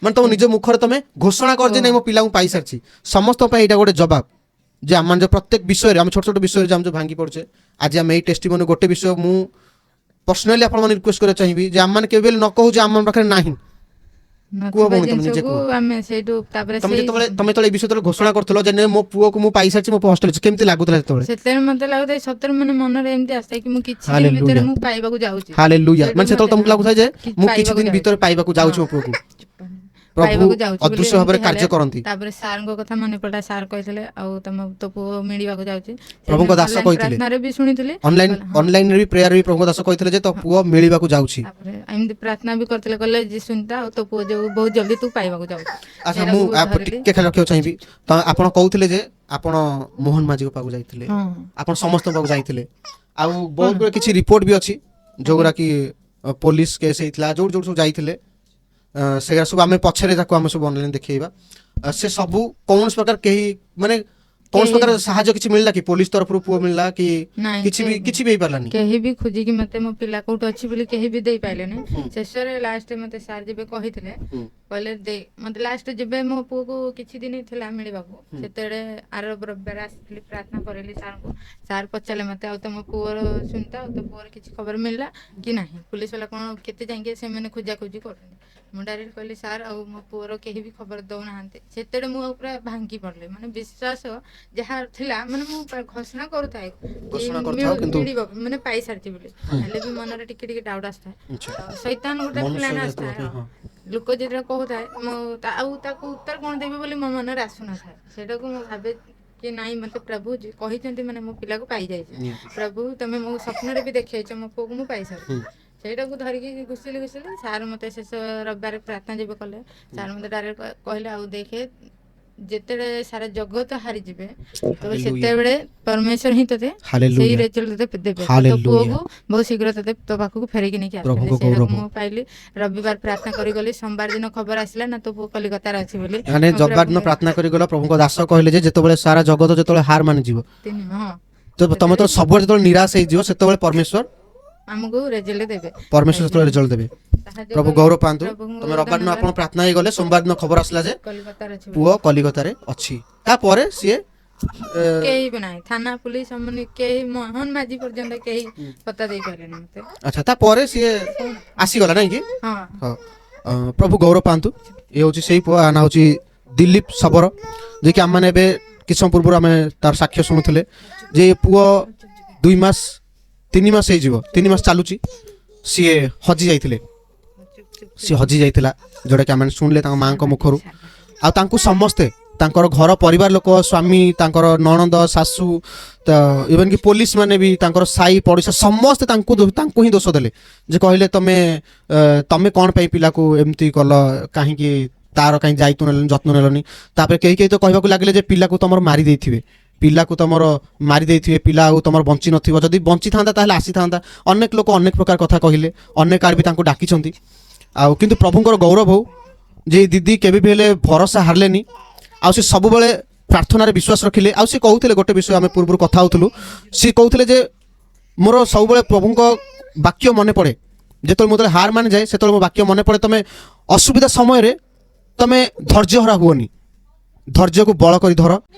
[SPEAKER 1] ମାନେ ତମ ନିଜ ମୁଖରେ ତମେ ଘୋଷଣା କର ଯେ ନାଇଁ, ମୋ ପିଲାଙ୍କୁ ପାଇସାରିଛି। ସମସ୍ତଙ୍କ ପାଇଁ ଏଇଟା ଗୋଟେ ଜବାବ ଯେ ଆମମାନେ ଯୋଉ ପ୍ରତ୍ୟେକ ବିଷୟରେ, ଆମେ ଛୋଟ ଛୋଟ ବିଷୟରେ ଯେ ଆମେ ଯୋଉ ଭାଙ୍ଗି ପଡୁଛେ, ଆଜି ଆମେ ଏଇ ଟେଷ୍ଟିମନି ଗୋଟେ ବିଷୟ ମୁଁ ପର୍ସନାଲି ଆପଣମାନେ ରିକ୍ୱେଷ୍ଟ କରିବାକୁ ଚାହିଁବି ଯେ ଆମମାନେ କେବେ ହେଲେ ନ କହୁ ଯେ ଆମ ପାଖରେ ନାହିଁ। କୁହ
[SPEAKER 2] ନଥିବା
[SPEAKER 1] ଭଉଣୀ, ତମେ ନିଜେ
[SPEAKER 2] ଜିନିଷକୁ
[SPEAKER 1] କୁହ।
[SPEAKER 2] ଆମେ ସେଇଠୁ ତାପରେ
[SPEAKER 1] ତମେ
[SPEAKER 2] ସେଇ
[SPEAKER 1] ଯେତେବେଳେ, ତମେ ଯେତେବେଳେ ଏଇ ବିଷୟ ଯେତେବେଳେ ଘୋଷଣା କରୁଥିଲ ଯେ ନାଇଁ, ମୋ ପୁଅକୁ ମୁଁ ପାଇସାରିଛି, ମୋ ପୁଅ ହଷ୍ଟେଲ ଅଛି, କେମିତି ଲାଗୁଥିଲା ସେତେବେଳେ?
[SPEAKER 2] ସେତେବେଳେ ମତେ ଲାଗୁଥାଏ, ସତରେ ମାନେ ମନରେ ଏମିତି ଆସିଥାଏ କି ମୁଁ କିଛି ଦିନ
[SPEAKER 1] ହାଲେଲୁୟା।
[SPEAKER 2] ଭିତରେ ମୁଁ ପାଇବାକୁ ଯାଉଛି।
[SPEAKER 1] ହାଲେଲୁୟା।
[SPEAKER 2] ସେଇଠୁ
[SPEAKER 1] ମାନେ ସେତେବେଳେ
[SPEAKER 2] ମତେ
[SPEAKER 1] ତମକୁ ଲାଗୁଥାଏ ଯେ ମୁଁ କିଛି
[SPEAKER 2] ପାଇବାକୁ
[SPEAKER 1] ଦିନ
[SPEAKER 2] ଯାଉଛି।
[SPEAKER 1] ଭିତରେ ପାଇବାକୁ ଯାଉଛି ମୋ ପୁଅକୁ। ପ୍ରଭୁ
[SPEAKER 2] ପାଇବାକୁ ଯାଉଛି ବୋଲି
[SPEAKER 1] ଅଦୃଶ୍ୟ ଭାବରେ
[SPEAKER 2] ଏମିତି
[SPEAKER 1] କାର୍ଯ୍ୟ
[SPEAKER 2] ହେଲେ।
[SPEAKER 1] କରନ୍ତି।
[SPEAKER 2] ତାପରେ ସାର୍ଙ୍କ କଥା ମନେ ପଡିଲା। ସାର୍ କହିଥିଲେ ଆଉ ତମ ତୋ ପୁଅ ମିଳିବାକୁ ଯାଉଛି।
[SPEAKER 1] ପ୍ରଭୁଙ୍କ ଦାସ
[SPEAKER 2] ଅନଲାଇନ
[SPEAKER 1] କହିଥିଲେ।
[SPEAKER 2] ପ୍ରାର୍ଥନାରେ ବି ଶୁଣିଥିଲି।
[SPEAKER 1] ଅନଲାଇନ
[SPEAKER 2] କହିଲେ, ହଁ।
[SPEAKER 1] ଅନଲାଇନରେ ବି ପ୍ରେୟାର ବି ପ୍ରଭୁଙ୍କ ଦାସ କହିଥିଲେ ଯେ ତୋ ପୁଅ ମିଳିବାକୁ ଯାଉଛି।
[SPEAKER 2] ତାପରେ ଏମିତି ପ୍ରାର୍ଥନା ବି କରିଥିଲେ, କହିଲେ ଯେ ସୁନିତା, ଆଉ ତୋ ପୁଅ ଯୋଉ ବହୁତ ଜଲ୍ଦି ତୁ ପାଇବାକୁ ଯାଉଛୁ।
[SPEAKER 1] ଆଚ୍ଛା,
[SPEAKER 2] ସେଇଟାକୁ
[SPEAKER 1] ମୁଁ
[SPEAKER 2] ଧରିଲି।
[SPEAKER 1] ଟିକେ ଖାଲି ରଖିବାକୁ ଚାହିଁବି ତ, ଆପଣ କହୁଥିଲେ ଯେ ଆପଣ ମୋହନ ମାଝୀଙ୍କ ପାଖକୁ ଯାଇଥିଲେ,
[SPEAKER 2] ହଁ।
[SPEAKER 1] ଆପଣ ସମସ୍ତଙ୍କ ପାଖକୁ ଯାଇଥିଲେ ଆଉ ବହୁତ ଗୁଡ଼େ କିଛି ରିପୋର୍ଟ ବି ଅଛି, ଯୋଉଗୁଡ଼ା କି ପୋଲିସ କେସ୍ ହେଇଥିଲା, ଯୋଉଠି ଯୋଉଠି ସବୁ ଯାଇଥିଲେ, ସେଗୁଡ଼ା ସବୁ ଆମେ ପଛରେ ତାକୁ ଆମେ ସବୁ ଅନଲାଇନ ଦେଖେଇବା। ସେ ସବୁ କୌଣସି ପ୍ରକାର କେହି ମାନେ କୌଣସି ପ୍ରକାର ସାହାଯ୍ୟ କିଛି ମିଳିଲା କି? ପୋଲିସ ତରଫରୁ ପୁଅ ମିଳିଲା କି?
[SPEAKER 2] ନାଇଁ,
[SPEAKER 1] କିଛି ବି କିଛି ବି ହେଇପାରିଲାନି?
[SPEAKER 2] କେହି ବି ଖୋଜିକି ମତେ ମୋ ପିଲା କୋଉଠି ଅଛି ବୋଲି କେହି ବି ଦେଇପାରିଲେନି। ଶେଷରେ ଲାଷ୍ଟ ମତେ ସାର୍ ଯେବେ କହିଥିଲେ, କହିଲେ ଦେଇ ମତେ ଲାଷ୍ଟ ଯେବେ ମୋ ପୁଅକୁ କିଛି ଦିନ ଥିଲା ମିଳିବାକୁ, ସେତେବେଳେ ଆର ରବିବାର ଆସିଥିଲି, ପ୍ରାର୍ଥନା କରିଲି ସାର୍ଙ୍କୁ। ସାର୍ ପଚାରିଲେ ମତେ, ଆଉ ତମ ପୁଅର ସୁନିତା, ଆଉ ତୋ ପୁଅର କିଛି ଖବର ମିଳିଲା କି ନାହିଁ? ପୁଲିସ ବାଲା କ'ଣ କେତେ ଯାଇକି ସେମାନେ ଖୋଜାଖୋଜି କରୁଛନ୍ତି। ମୁଁ ଡାଇରେକ୍ଟ କହିଲି, ସାର୍, ଆଉ ମୋ ପୁଅର କେହି ବି ଖବର ଦଉନାହାନ୍ତି। ସେତେବେଳେ ମୁଁ ଆଉ ପୁରା ଭାଙ୍ଗି ପଡ଼ିଲି। ମାନେ ବିଶ୍ୱାସ ଯାହା ଥିଲା, ମାନେ ମୁଁ ପୁରା ଘୋଷଣା କରୁଥାଏ କି
[SPEAKER 1] ଘୋଷଣା କରୁଥାଅ, କିନ୍ତୁ
[SPEAKER 2] ମିଳିବ, ମାନେ ପାଇସାରିଛି ବୋଲି, ହେଲେ ବି ମନରେ ଟିକେ ଟିକେ ଡାଉଟ୍ ଆସିଥାଏ। ଶୈତାନ ଗୋଟେ
[SPEAKER 1] ମନୁଷ୍ୟ
[SPEAKER 2] ପ୍ଲାନ୍
[SPEAKER 1] ଯେହେତୁ
[SPEAKER 2] ଆସିଥାଏ।
[SPEAKER 1] ଗୋଟେ, ହଁ।
[SPEAKER 2] ଲୋକ ଯେତେବେଳେ କହୁଥାଏ, ମୁଁ ଆଉ ତାକୁ ଉତ୍ତର କ'ଣ ଦେବି ବୋଲି ମୋ ମନରେ ଆସୁନଥାଏ। ସେଇଟାକୁ ମୁଁ ଭାବେ କି ନାଇଁ, ମତେ ପ୍ରଭୁ କହିଛନ୍ତି, ମାନେ ମୋ ପିଲାକୁ ପାଇଯାଇଛି। ପ୍ରଭୁ, ତମେ ମୋ ସ୍ୱପ୍ନରେ ବି ଦେଖେଇଛ, ମୋ ପୁଅକୁ ମୁଁ ପାଇସାରିଛି। ସେଇଟାକୁ ଧରିକି ଘୁଷିଲି ଘୁଷିଲି। ସାର୍ ମତେ ଶେଷ ରବିବାର ପ୍ରାର୍ଥନା ଯେବେ କଲେ, ସାର୍ ମତେ ଡାଇରେକ୍ଟ କହିଲେ, ଆଉ ଦେଖେ, ଯେତେବେଳେ ସାରା ଜଗତ ହାରିଯିବେ ତ
[SPEAKER 1] ହାଲେଲୁୟା।
[SPEAKER 2] ସେତେବେଳେ ପରମେଶ୍ୱର ହିଁ ତୋତେ
[SPEAKER 1] ହାଲେଲୁୟା।
[SPEAKER 2] ସେଇ ରେଜଲ୍ଟ ତୋତେ ଦେବେ। ତୋ
[SPEAKER 1] ହାଲେଲୁୟା।
[SPEAKER 2] ପୁଅକୁ ବହୁତ ଶୀଘ୍ର ତୋତେ ତୋ ପାଖକୁ ଫେରିକି ନେଇକି ଆସିବେ।
[SPEAKER 1] ପ୍ରଭୁଙ୍କ
[SPEAKER 2] ସେଇଟାକୁ
[SPEAKER 1] ଗୌରବ।
[SPEAKER 2] ମୁଁ ପାଇଲି। ରବିବାର ପ୍ରାର୍ଥନା କରି ଗଲି, ସୋମବାର ଦିନ ଖବର ଆସିଲା ନା ତୋ ପୁଅ କଲିକତାରେ ଅଛି ବୋଲି।
[SPEAKER 1] ମାନେ
[SPEAKER 2] ମୁଁ
[SPEAKER 1] ରବିବାର ଦିନ ପ୍ରାର୍ଥନା କରି ଗଲ, ପ୍ରଭୁଙ୍କ ଦାସ କହିଲେ ଯେ ଯେତେବେଳେ ସାରା ଜଗତ ଯେତେବେଳେ ହାର ମାନିଯିବ,
[SPEAKER 2] ହଁ,
[SPEAKER 1] ତ ତମେ ତ ସବୁବେଳେ ଯେତେବେଳେ ନିରାଶ ହେଇଯିବ, ସେତେବେଳେ ପରମେଶ୍ୱର
[SPEAKER 2] ଆମକୁ ରେଜଲ୍ଟ ଦେବେ।
[SPEAKER 1] ପରମେଶ୍ୱର ସେତେବେଳେ ରେଜଲ୍ଟ ଦେବେ।
[SPEAKER 2] ସାହାଯ୍ୟ
[SPEAKER 1] ପ୍ରଭୁ
[SPEAKER 2] କଲେ।
[SPEAKER 1] ଗୌରବ ପାଆନ୍ତୁ।
[SPEAKER 2] ପ୍ରଭୁଙ୍କୁ
[SPEAKER 1] ତମେ ରବିବାର ଦିନ
[SPEAKER 2] ଧନ୍ୟବାଦ।
[SPEAKER 1] ଆପଣ ପ୍ରାର୍ଥନା ହେଇଗଲେ, ସୋମବାର ଦିନ ଖବର ଆସିଲା ଯେ
[SPEAKER 2] କଲିକତାରେ ଅଛି ବୋଲି।
[SPEAKER 1] ପୁଅ କଲିକତାରେ ଅଛି। ତାପରେ ସିଏ
[SPEAKER 2] କେହି ବି ନାହିଁ, ଥାନା ପୁଲିସ ମାନେ କେହି, ମୋହନ ମାଝୀ ପର୍ଯ୍ୟନ୍ତ କେହି ପତ୍ତା ଦେଇପାରିଲେନି ମତେ।
[SPEAKER 1] ଆଚ୍ଛା, ତାପରେ ସିଏ ଆସିଗଲା ନାଇଁ କି?
[SPEAKER 2] ହଁ।
[SPEAKER 1] ହଁ, ପ୍ରଭୁ ଗୌରବ ପାଆନ୍ତୁ। ଇଏ ହେଉଛି ସେଇ ପୁଅ, ଆ ନାଁ ହେଉଛି ଦିଲ୍ଲୀପ ଶବର, ଯିଏକି ଆମମାନେ ଏବେ କିଛି ସମୟ ପୂର୍ବରୁ ଆମେ ତାର ସାକ୍ଷ୍ୟ ଶୁଣୁଥିଲେ ଯେ ଏ ପୁଅ 2 ମାସ 3 ମାସ ହେଇଯିବ, 3 ମାସ ଚାଲୁଛି, ସିଏ ହଜି ଯାଇଥିଲେ। ସିଏ ହଜି ଯାଇଥିଲା, ଯେଉଁଟାକି ଆମେ ଶୁଣିଲେ ତାଙ୍କ ମାଆଙ୍କ ମୁଖରୁ। ଆଉ ତାଙ୍କୁ ସମସ୍ତେ, ତାଙ୍କର ଘର ପରିବାର ଲୋକ, ସ୍ୱାମୀ, ତାଙ୍କର ନଣନ୍ଦ, ଶାଶୁ, ତ ଇଭେନ୍ କି ପୋଲିସ ମାନେ ବି, ତାଙ୍କର ସାହି ପଡ଼ିଶା ସମସ୍ତେ ତାଙ୍କୁ ହିଁ ଦୋଷ ଦେଲେ ଯେ କହିଲେ ତମେ କ'ଣ ପାଇଁ ପିଲାକୁ ଏମିତି କଲ, କାହିଁକି ତାର କାହିଁ ଦାୟିତ୍ୱ ନେଲନି, ଯତ୍ନ ନେଲନି। ତାପରେ କେହି କେହି ତ କହିବାକୁ ଲାଗିଲେ ଯେ ପିଲାକୁ ତମର ମାରି ଦେଇଥିବେ, ପିଲାକୁ ତମର ମାରି ଦେଇଥିବେ, ପିଲା ଆଉ ତମର ବଞ୍ଚି ନଥିବ, ଯଦି ବଞ୍ଚିଥାନ୍ତା ତାହେଲେ ଆସିଥାନ୍ତା। ଅନେକ ଲୋକ ଅନେକ ପ୍ରକାର କଥା କହିଲେ, ଅନେକ ଆଡ଼େ ବି ତାଙ୍କୁ ଡାକିଛନ୍ତି। ଆଉ କିନ୍ତୁ ପ୍ରଭୁଙ୍କର ଗୌରବ ହଉ ଯେ ଏଇ ଦିଦି କେବେ ବି ହେଲେ ଭରସା ହାରିଲେନି ଆଉ ସେ ସବୁବେଳେ ପ୍ରାର୍ଥନାରେ ବିଶ୍ୱାସ ରଖିଲେ। ଆଉ ସେ କହୁଥିଲେ ଗୋଟେ ବିଷୟ, ଆମେ ପୂର୍ବରୁ କଥା ହେଉଥିଲୁ, ସେ କହୁଥିଲେ ଯେ ମୋର ସବୁବେଳେ ପ୍ରଭୁଙ୍କ ବାକ୍ୟ ମନେ ପଡ଼େ। ଯେତେବେଳେ ମୁଁ ଯେତେବେଳେ ହାର ମାନିଯାଏ, ସେତେବେଳେ ମୋ ବାକ୍ୟ ମନେ ପଡ଼େ, ତମେ ଅସୁବିଧା ସମୟରେ ତମେ ଧୈର୍ଯ୍ୟ ହରା ହୁଅନି, ଧୈର୍ଯ୍ୟକୁ ବଳ କରି ଧର।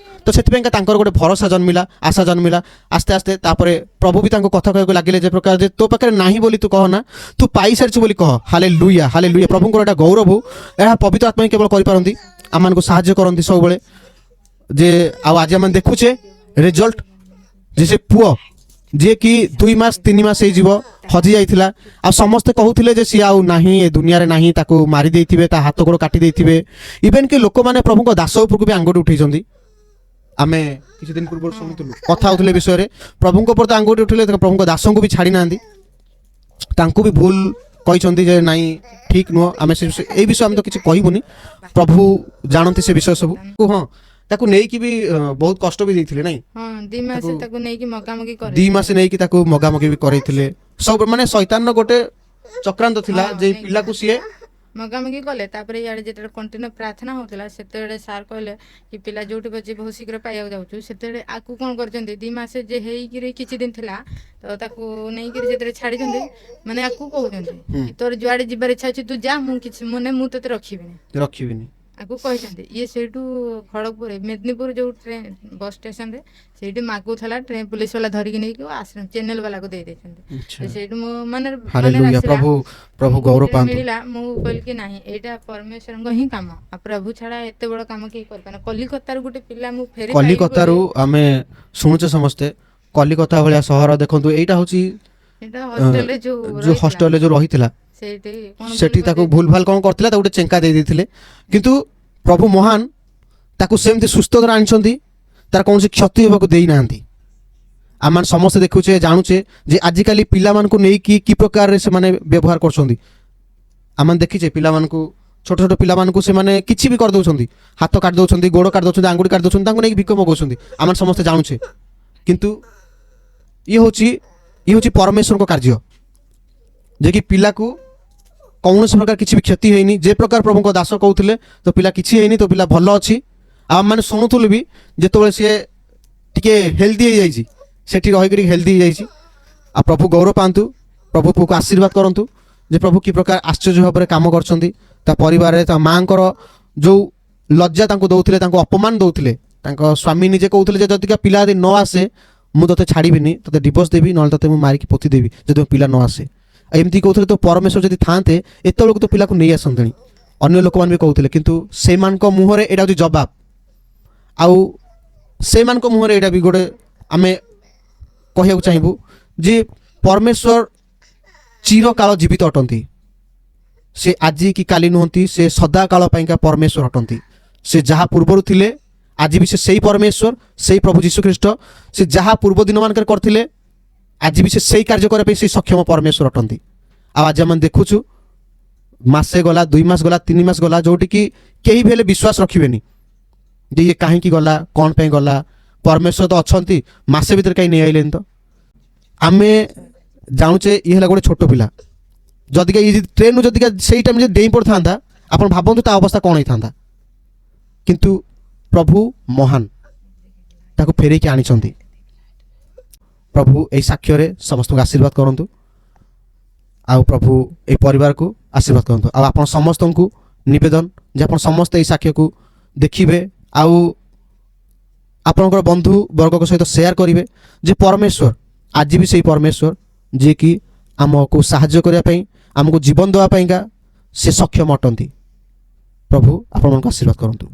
[SPEAKER 1] ତ ସେଥିପାଇଁକା ତାଙ୍କର ଗୋଟେ ଭରସା ଜନ୍ମିଲା, ଆଶା ଜନ୍ମିଲା ଆସ୍ତେ ଆସ୍ତେ। ତାପରେ ପ୍ରଭୁ ବି ତାଙ୍କୁ କଥା କହିବାକୁ ଲାଗିଲେ ଯେ ପ୍ରକାର ଯେ ତୋ ପାଖରେ ନାହିଁ ବୋଲି ତୁ କହ ନା, ତୁ ପାଇସାରିଛୁ ବୋଲି କହ। ହାଲେ ଲୁୟା, ହାଲେ ଲୁୟା। ପ୍ରଭୁଙ୍କର ଏଇଟା ଗୌରବ ହଉ। ଏହା ପବିତ୍ର ଆତ୍ମା ହିଁ କେବଳ କରିପାରନ୍ତି, ଆମମାନଙ୍କୁ ସାହାଯ୍ୟ କରନ୍ତି ସବୁବେଳେ ଯେ। ଆଉ ଆଜି ଆମେ ଦେଖୁଛେ ରେଜଲ୍ଟ ଯେ ସେ ପୁଅ ଯିଏକି 2 ମାସ 3 ମାସ ହେଇଯିବ ହଜି ଯାଇଥିଲା ଆଉ ସମସ୍ତେ କହୁଥିଲେ ଯେ ସିଏ ଆଉ ନାହିଁ, ଏ ଦୁନିଆରେ ନାହିଁ, ତାକୁ ମାରି ଦେଇଥିବେ, ତା ହାତ ଗୋଡ଼ କାଟି ଦେଇଥିବେ। ଇଭେନ୍ କି ଲୋକମାନେ ପ୍ରଭୁଙ୍କ ଦାସ ଉପରକୁ ବି ଆଙ୍ଗୁଠି ଉଠେଇଛନ୍ତି। ଆମେ କିଛି ଦିନ ପୂର୍ବରୁ ଶୁଣୁଥିଲୁ, କଥା ହଉଥିଲେ ଏ ବିଷୟରେ। ପ୍ରଭୁଙ୍କ ଉପରେ ତ ଆଙ୍ଗୁଠି ଉଠିଲେ, ପ୍ରଭୁଙ୍କ ଦାସଙ୍କୁ ବି ଛାଡ଼ି ନାହାନ୍ତି, ତାଙ୍କୁ ବି ଭୁଲ କହିଛନ୍ତି ଯେ ନାଇଁ, ଠିକ୍ ନୁହଁ। ଆମେ ସେ ଏଇ ବିଷୟ ଆମେ ତ କିଛି କହିବୁନି, ପ୍ରଭୁ ଜାଣନ୍ତି ସେ ବିଷୟ ସବୁ। ହଁ। ତାକୁ ନେଇକି ବି ବହୁତ କଷ୍ଟ ବି ଦେଇଥିଲେ ନାଇଁ?
[SPEAKER 2] ହଁ, 2 ମାସ ତାକୁ ନେଇକି ମଗାମଗି କରେ।
[SPEAKER 1] 2 ମାସ ନେଇକି ତାକୁ ମଗାମଗି ବି କରେଇଥିଲେ ସବୁ। ମାନେ ଶୈତାନର ଗୋଟେ ଚକ୍ରାନ୍ତ ଥିଲା ଯେ ଏଇ
[SPEAKER 2] ନେଇକି।
[SPEAKER 1] ପିଲାକୁ ସିଏ
[SPEAKER 2] ମଗାମଗି କଲେ। ତାପରେ ଇଆଡ଼େ ଯେତେବେଳେ କଣ୍ଟିନ୍ୟୁ ପ୍ରାର୍ଥନା ହଉଥିଲା, ସେତେବେଳେ ସାର୍ କହିଲେ କି ପିଲା ଯୋଉଠି ବଜି ବହୁତ ଶୀଘ୍ର ପାଇବାକୁ ଯାଉଛୁ। ସେତେବେଳେ ଆକୁ କ'ଣ କରିଛନ୍ତି, 2 ମାସ ଯେ ହେଇକିରି କିଛି ଦିନ ଥିଲା ତ ତାକୁ ନେଇକିରି ଯେତେବେଳେ ଛାଡ଼ିଛନ୍ତି, ମାନେ ଆକୁ କହୁଛନ୍ତି କି ତୋର ଯୁଆଡ଼େ ଯିବାର ଇଚ୍ଛା ଅଛି ତୁ ଯା, ମୁଁ କିଛି ମାନେ ମୁଁ ତୋତେ ରଖିବିନି।
[SPEAKER 1] ରଖିବିନି।
[SPEAKER 2] ଆକୁ କହିଛନ୍ତି। ଇଏ ସେଇଠୁ ଖଡ଼ଗପୁର, ମେଦିନୀପୁର ଯୋଉ ଟ୍ରେନ୍ ବସ୍ ଷ୍ଟେସନରେ ସେଇଠି ମାଗୁଥିଲା। ଟ୍ରେନ୍ ପୋଲିସ ବାଲା ଧରିକି ନେଇକି ଆଶ୍ରମ ଚ୍ୟାନେଲ ବାଲାକୁ ଦେଇ ଦେଇଛନ୍ତି। ତ ସେଇଠୁ ମୁଁ ମାନେ ମନରେ
[SPEAKER 1] ହାଲେଲୁୟା।
[SPEAKER 2] ଆସିଲା,
[SPEAKER 1] ପ୍ରଭୁ
[SPEAKER 2] ମୁଁ
[SPEAKER 1] ଗୌରବ
[SPEAKER 2] ଯେତେବେଳେ
[SPEAKER 1] ପାଆନ୍ତୁ।
[SPEAKER 2] ମିଳିଲା, ମୁଁ କହିଲି କି ନାହିଁ, ଏଇଟା ପରମେଶ୍ୱରଙ୍କ ହିଁ କାମ ଆଉ ପ୍ରଭୁ ଛଡ଼ା ଏତେ ବଡ଼ କାମ କେହି କରିପାରେ। କଲିକତାରୁ ଗୋଟେ ପିଲା ମୁଁ ଫେରି ପାଇବି
[SPEAKER 1] କଲିକତାରୁ
[SPEAKER 2] ବୋଲି।
[SPEAKER 1] ଆମେ ଶୁଣୁଛେ ସମସ୍ତେ, କଲିକତା ଭଳିଆ ସହର ଦେଖନ୍ତୁ, ଏଇଟା ହଉଛି
[SPEAKER 2] ଏଇଟା ହଷ୍ଟେଲରେ ଯୋଉ
[SPEAKER 1] ଯୋଉ
[SPEAKER 2] ରହିଥିଲା,
[SPEAKER 1] ହଷ୍ଟେଲରେ ଯୋଉ ରହିଥିଲା,
[SPEAKER 2] ସେଇଠି କ'ଣ
[SPEAKER 1] ସେଠି
[SPEAKER 2] ଭୁଲ
[SPEAKER 1] ତାକୁ
[SPEAKER 2] କରିଦେଇଥିଲେ।
[SPEAKER 1] ଭୁଲ ଭାଲ କ'ଣ କରିଥିଲା, ତାକୁ ଗୋଟେ ଚେଙ୍କା ଦେଇ ଦେଇଥିଲେ। କିନ୍ତୁ ପ୍ରଭୁ ମହାନ, ତାକୁ ସେମିତି ସୁସ୍ଥତା ଆଣିଛନ୍ତି, ତାର କୌଣସି କ୍ଷତି ହେବାକୁ ଦେଇନାହାନ୍ତି। ଆମମାନେ ସମସ୍ତେ ଦେଖୁଛେ, ଜାଣୁଛେ ଯେ ଆଜିକାଲି ପିଲାମାନଙ୍କୁ ନେଇକି କି ପ୍ରକାରରେ ସେମାନେ ବ୍ୟବହାର କରୁଛନ୍ତି। ଆମମାନେ ଦେଖିଛେ ପିଲାମାନଙ୍କୁ, ଛୋଟ ଛୋଟ ପିଲାମାନଙ୍କୁ ସେମାନେ କିଛି ବି କରିଦେଉଛନ୍ତି। ହାତ କାଟି ଦେଉଛନ୍ତି, ଗୋଡ଼ କାଟି ଦେଉଛନ୍ତି, ଆଙ୍ଗୁଠି କାଟି ଦେଉଛନ୍ତି, ତାଙ୍କୁ ନେଇକି ଭିକ ମଗାଉଛନ୍ତି। ଆମମାନେ ସମସ୍ତେ ଜାଣୁଛେ। କିନ୍ତୁ ଇଏ ହେଉଛି ପରମେଶ୍ୱରଙ୍କ କାର୍ଯ୍ୟ ଯେ କି ପିଲାକୁ କୌଣସି ପ୍ରକାର କିଛି ବି କ୍ଷତି ହେଇନି। ଯେ ପ୍ରକାର ପ୍ରଭୁଙ୍କ ଦାସ କହୁଥିଲେ, ତ ପିଲା କିଛି ହେଇନି, ତ ପିଲା ଭଲ ଅଛି। ଆଉ ଆମମାନେ ଶୁଣୁଥିଲୁ ବି ଯେତେବେଳେ ସିଏ ଟିକେ ହେଲ୍ଦି ହେଇଯାଇଛି, ସେଠି ରହିକରି ହେଲ୍ଦି ହେଇଯାଇଛି। ଆଉ ପ୍ରଭୁ ଗୌରବ ପାଆନ୍ତୁ, ପ୍ରଭୁ ପୁଅକୁ ଆଶୀର୍ବାଦ କରନ୍ତୁ ଯେ ପ୍ରଭୁ କି ପ୍ରକାର ଆଶ୍ଚର୍ଯ୍ୟ ଭାବରେ କାମ କରିଛନ୍ତି ତା ପରିବାରରେ। ତା ମାଆଙ୍କର ଯେଉଁ ଲଜ୍ଜା ତାଙ୍କୁ ଦେଉଥିଲେ, ତାଙ୍କୁ ଅପମାନ ଦେଉଥିଲେ, ତାଙ୍କ ସ୍ୱାମୀ ନିଜେ କହୁଥିଲେ ଯେ ଯଦିକା ପିଲା ଯଦି ନ ଆସେ, ମୁଁ ତୋତେ ଛାଡ଼ିବିନି, ତୋତେ ଡିଭୋର୍ସ ଦେବି, ନହେଲେ ତୋତେ ମୁଁ ମାରିକି ପୋତି ଦେବି ଯଦି ମୋ ପିଲା ନ ଆସେ। ଆଉ ଏମିତି କହୁଥିଲେ, ତ ପରମେଶ୍ୱର ଯଦି ଥାନ୍ତେ ଏତେବେଳକୁ ତ ପିଲାକୁ ନେଇ ଆସନ୍ତେଣି, ଅନ୍ୟ ଲୋକମାନେ ବି କହୁଥିଲେ। କିନ୍ତୁ ସେମାନଙ୍କ ମୁହଁରେ ଏଇଟା ହେଉଛି ଜବାବ। ଆଉ ସେମାନଙ୍କ ମୁହଁରେ ଏଇଟା ବି ଗୋଟେ ଆମେ କହିବାକୁ ଚାହିଁବୁ ଯେ ପରମେଶ୍ୱର ଚିରକାଳ ଜୀବିତ ଅଟନ୍ତି। ସେ ଆଜି କି କାଲି ନୁହନ୍ତି, ସେ ସଦାକାଳ ପାଇଁକା ପରମେଶ୍ୱର ଅଟନ୍ତି। ସେ ଯାହା ପୂର୍ବରୁ ଥିଲେ, ଆଜି ବି ସେ ସେଇ ପରମେଶ୍ୱର, ସେଇ ପ୍ରଭୁ ଯୀଶୁଖ୍ରୀଷ୍ଟ। ସେ ଯାହା ପୂର୍ବ ଦିନମାନଙ୍କରେ କରିଥିଲେ, ଆଜି ବି ସେ ସେଇ କାର୍ଯ୍ୟ କରିବା ପାଇଁ ସେ ସକ୍ଷମ ପରମେଶ୍ୱର ଅଟନ୍ତି। ଆଉ ଆଜି ଆମେ ଦେଖୁଛୁ, ମାସେ ଗଲା, 2 ମାସ ଗଲା, 3 ମାସ ଗଲା, ଯୋଉଠିକି କେହି ବି ହେଲେ ବିଶ୍ୱାସ ରଖିବେନି ଯେ ଇଏ କାହିଁକି ଗଲା, କ'ଣ ପାଇଁ ଗଲା, ପରମେଶ୍ୱର ତ ଅଛନ୍ତି, ମାସେ ଭିତରେ କାହିଁ ନେଇ ଆଇଲେନି? ତ ଆମେ ଜାଣୁଛେ ଇଏ ହେଲା ଗୋଟେ ଛୋଟ ପିଲା। ଯଦିକା ଇଏ ଟ୍ରେନ୍ରୁ ଯଦିକା ସେଇ ଟାଇମ୍ରେ ଯଦି ଡେଇଁ ପଡ଼ିଥାନ୍ତା, ଆପଣ ଭାବନ୍ତୁ ତା ଅବସ୍ଥା କ'ଣ ହେଇଥାନ୍ତା। କିନ୍ତୁ ପ୍ରଭୁ ମହାନ, ତାକୁ ଫେରେଇକି ଆଣିଛନ୍ତି। ପ୍ରଭୁ ଏଇ ସାକ୍ଷ୍ୟରେ ସମସ୍ତଙ୍କୁ ଆଶୀର୍ବାଦ କରନ୍ତୁ ଆଉ ପ୍ରଭୁ ଏଇ ପରିବାରକୁ ଆଶୀର୍ବାଦ କରନ୍ତୁ। ଆଉ ଆପଣ ସମସ୍ତଙ୍କୁ ନିବେଦନ ଯେ ଆପଣ ସମସ୍ତେ ଏଇ ସାକ୍ଷ୍ୟକୁ ଦେଖିବେ ଆଉ ଆପଣଙ୍କର ବନ୍ଧୁ ବର୍ଗଙ୍କ ସହିତ ସେୟାର କରିବେ ଯେ ପରମେଶ୍ୱର ଆଜି ବି ସେଇ ପରମେଶ୍ୱର, ଯିଏକି ଆମକୁ ସାହାଯ୍ୟ କରିବା ପାଇଁ, ଆମକୁ ଜୀବନ ଦେବା ପାଇଁକା ସେ ସକ୍ଷମ ଅଟନ୍ତି। ପ୍ରଭୁ ଆପଣମାନଙ୍କୁ ଆଶୀର୍ବାଦ କରନ୍ତୁ।